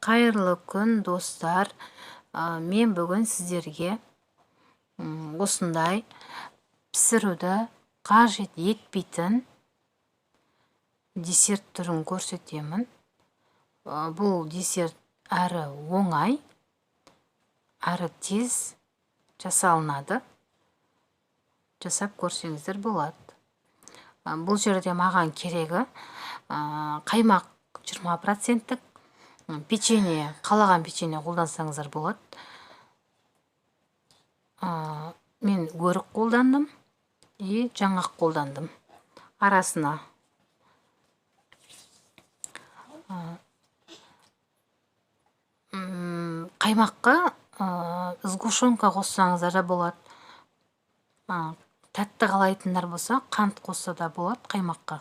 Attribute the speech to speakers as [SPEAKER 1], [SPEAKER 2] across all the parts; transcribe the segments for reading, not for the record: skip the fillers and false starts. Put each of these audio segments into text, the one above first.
[SPEAKER 1] Қайырлы күн, достар! Мен бүгін сіздерге осындай пісіруді қажет етпейтін десерт түрін көрсетемін. Бұл десерт әрі оңай, әрі тез жасалынады. Жасап көрсеңіздер болады. Бұл жерде маған керегі қаймақ 20 проценттік, печенье, қалаған печенье қолдансаңыздар болады. Мен өрік қолдандым и жаңғақ қолдандым арасына. Қаймаққа сгущенка қоссаңыздар да болады. Тәтті қалайтындар болса, қант қосса да болады қаймаққа.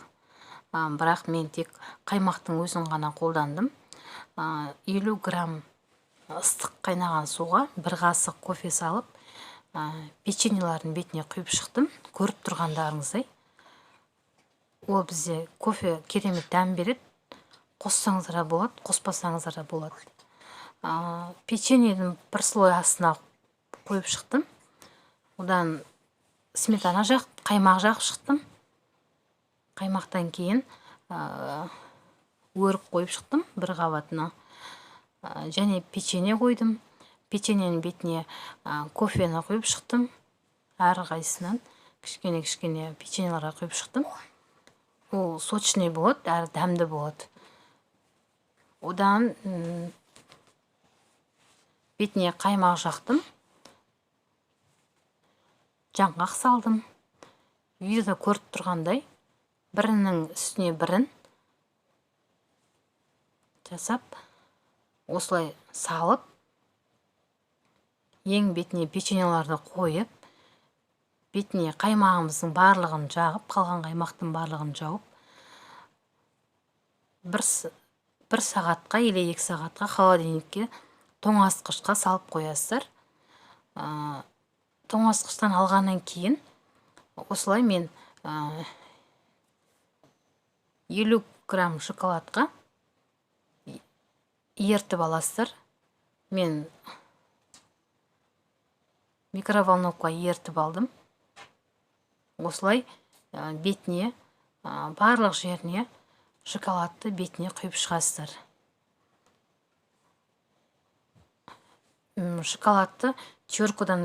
[SPEAKER 1] Бірақ мен тек қаймақтың өзін ғана қолдандым. 50 грамм ыстық қайнаған суға бір қасық кофе салып, печеньелардың бетіне құйып шықтым, көріп тұрғандарыңыздай. Ол бізде кофе керемет дәм береді. Қоссаңыздар да болады, қоспасаңыздар да болады. Печеньенің бір слой астына қойып шықтым. Одан сметана жақ, қаймақ жағып шықтым. Қаймақтан кейін өрік қойып шықтым бір қабатына. Және печенье қойдым. Печеньенің бетіне кофені құйып шықтым. Әрқайсысынан кішкене кішкене печеньеларға құйып шықтым. Ол сочный болады әрі дәмді болады. Одан бетіне қаймақ жақтым, жаңғақ салдым. Видеода көріп тұрғандай, бірінің үстіне бірін жасап, осылай салып, ең бетіне печеньеларды қойып, бетіне қаймағымыздың барлығын жағып, қалған қаймақтың барлығын жауып, бір сағатқа или 2 сағатқа холодильникке, тоңазытқышқа салып қоясыздар. Тоңазытқыштан алғаннан кейін осылай мен 50 грамм шоколадқа ертіп аласыздар. Мен микроволновкаға ертіп алдым. Осылай бетіне, барлық жеріне шоколадты бетіне құйып шығасыздар. Шоколадты теркадан